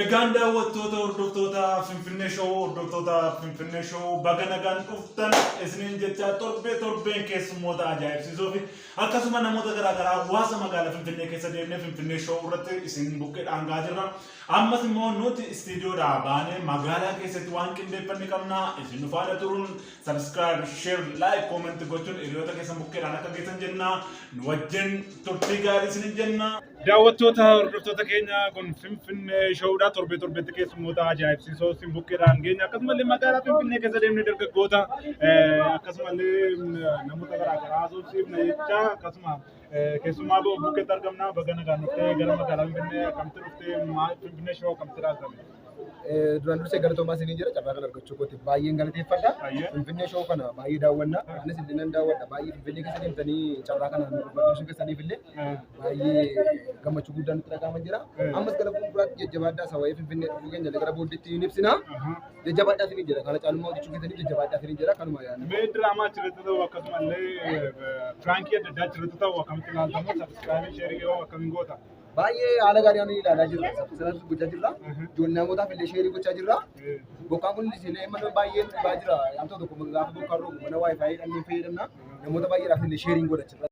Egaan daawwattoota hordoftoota Finfinnee Show, hordoftoota Finfinnee Show, baga nagaan dhuftan isiniin jechaa, torbee torbeen keessummoota ajaa'ibsiisoo fi akkasuma namoota garaagaraa hawaasa magaalaa Finfinnee keessa deemnee Finfinnee Show irratti isin bukkee dhaangaa jirra. Ammas immoo nuti istiidiyoodhaa baanee magaalaa keessatti waan qindeeffanne qabna. Isin nu faana turuun subscribe, share, like, comment gochuun hiriyoota keessan bukkeedhaan akka geessan jenna. Nu wajjin turtii gaarii isinin jenna. Daawwattoota hordoftoota keenya, kun Finfinnee Showdha. Torbee torbeetti keessummoota ajaa'ibsiisoo isin bukkeedhaan geenya. Akkasumallee magaalaa Finfinnee keessa deemnee dargaggoota, akkasumallee namoota garaagaraa haasofsiifna jecha, akkasuma keessummaa bukkeetti argamna. Baga nagaan dhuftee gara magaalaa Finfinnee. Akkamitti dhuftee? Finfinnee Show akkamitti ilaaltame? Duraan dursee galatoomaa isiniin jira. Carraa kana argachuu kootiif baay'een galateeffadha. Finfinnee Show kana baay'ee daawwanna. Anis illee nan daawwadha. Baay'ee Finfinnee keessa deemtanii carraa kana nu barbaachisuu keessaniif illee baay'ee gammachuu guddaan nutti dhaga'amaa jira. Ammas gara fuulduraatti jajjabaadhaa, isa waa'ee Finfinnee dhufuu keenya gara booddeetti ni ibsina. Jajjabaadhaa isiniin jira. Kana caalummaa hojjechuu keessaniif jajjabaadhaa isiniin jira. Kanuma yaadna. Mee diraamaa achirratti ta'u, akkasumallee prankii adda addaa achirratti ta'u akkamitti ilaaltamu? Subscribe, share yoo akkamiin goota? Baay'ee haala gaarii waan ilaalaa jirra. Sanas gochaa jirra. Ijoollee namootaaf illee share gochaa jirra. Bokkaan kun illee mana baay'een dhibaa jira. Al tokko gaafa bokkaan roobu mana WiFi dhannee fayyadamna. Namoota baay'eedhaaf illee shareiin godha jirra.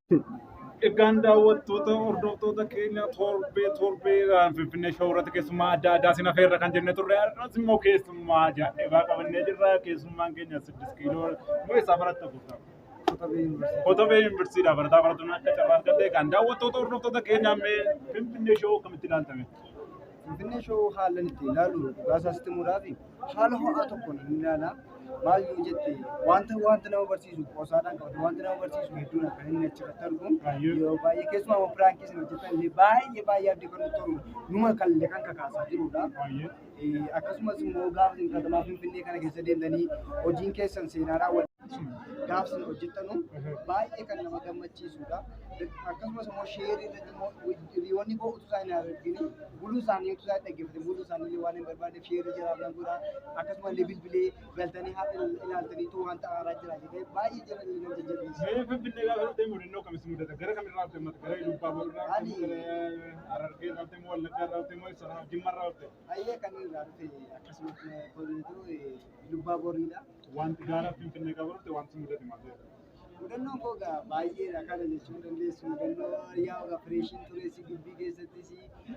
Egaan daawwattoota hordoftoota keenya, torbee torbeedhaan Finfinnee Show irratti keessummaa adda addaa sin afeerra kan jenne turre, har'as immoo keessummaa ajaa'ibaa qabannee jirra. Keessummaan keenya 6 kiiloo moo eessaa baratta gooftaa? Kotobee Yuunivarsiitiidhaa barataa baratuun akka carraa argadde. Kan daawwattoota hordoftoota keenyaa, mee Finfinnee Show akkamitti ilaaltame? Finfinnee Show haalan itti ilaalu dhugaa isaas himuudhaaf haala ho'aa tokkoon hin ilaala. Maal yoo jette, wanta nama barsiisu qoosaadhaan qabate, wanta nama barsiisu hedduun akka inni achirratti argu. Yeroo baay'ee keessumaa immoo prankii isin hojjetan illee baay'ee baay'ee abdii kan nutti horu, numa kallee kan kakaasaa jirudha. Akkasumas immoo gaafa isin katamaa Finfinnee kana keessa deemtanii hojiin keessan seenaadhaan wal gaafa isin hojjettanu baay'ee kan nama gammachiisudha. Akkasumas immoo share irratti immoo hiriyoonni koo utuu isaan hin argine buluu isaanii, utuu isaan dhaggeeffatan buluu isaanii illee waan hin barbaanneef share jiraaf nan godha. Akkasuma illee bilbilee galtanii haadha ilaaltaniitu wanta haaraa jira jedhee baay'ee jira illee nan jajjabeessa. Mee Finfinnee gaafa dhuftee mudannoo akkamitti mudata? Gara kamirraa dhufte mata? Gara Iluu irraa Ani- dhufte moo gara Harargee irraa dhufte moo Wallaggaa irraa dhufte moo eessa Jimma irraa dhufte? Baay'ee kan irraa dhufe akkasumas koleetu Lubbaa Boriidha. Wanti gara Finfinnee gaafa dhufte wanti mudate maal ta'e? Mudannoon koo egaa baay'eedha, kana jechuun dandeessu. Mudannoo yaa egaa freshiin tures gibbii keessattis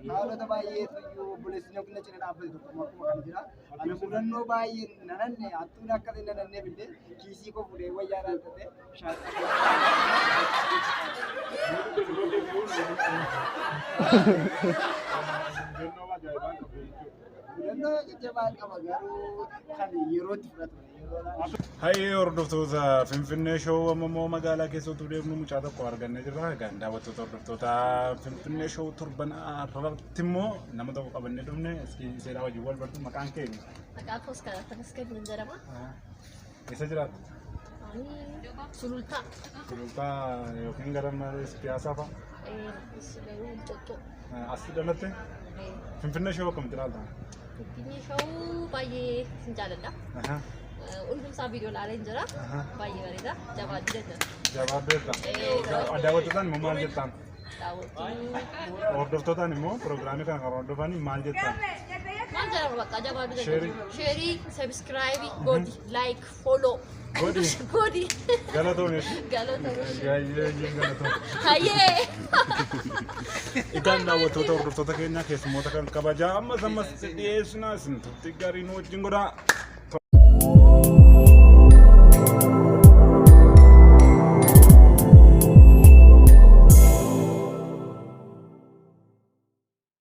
haalota baay'eetu iyyuu, obboleessi na cina dhaabbate tokko immoo akkuma kana jira. Ani mudannoo baay'ee nananne, hattuun akka ta'e nananneef illee kiisii koo fuudhee wayyaa dhaabbatee shaanxaa. Mudannoo ajaa'ibaa qabdu jechuudha. Mudannoo jajjabaa qaba, garuu kan yerootti fudhatu yeroodhaan. Hayyee, hordoftoota Finfinnee Show, amma immoo magaalaa keessa utuu deemnu mucaa tokko argannee jirra. Egaan daawwattoota hordoftoota Finfinnee Show, torban irratti immoo nama tokko qabannee dhufne. Iski seeraa wajjin wal bartu. Maqaan keenya? Maqaan koos kan Tamasgeen nan jedhama. Eessa jiraattu? Ani Sulultaa. Sulultaa yookiin gara Piyaasaa fa'a? Garuu Inxooxxoo. Asitti dhalatte? Finfinnee Show akkamitti ilaalta? Finfinnee Show baay'ee sin jaalladha. Hundumsaa viidiyoo ilaalee jira. Baay'ee bareeda. Jabaadhu jira. Jabaadhu jetta. Daawwattootaan immoo maal jettaan? Daawwattuu. Hordoftootaan immoo, piroogiraamii kana kan hordofan maal jettaan? Maal jedhama, bakka jabaadhu. Share. Share, subscribe godhi, like, follow. Godhi. Godhi. Galatoomii. Galatoomii. Gaayee galatoomii. Hayyee. Egaan daawwattoota hordoftoota keenya, keessummoota kan kabajaa ammas ammas dhiyeessina. Isin turtii gaarii nu wajjin godhaa.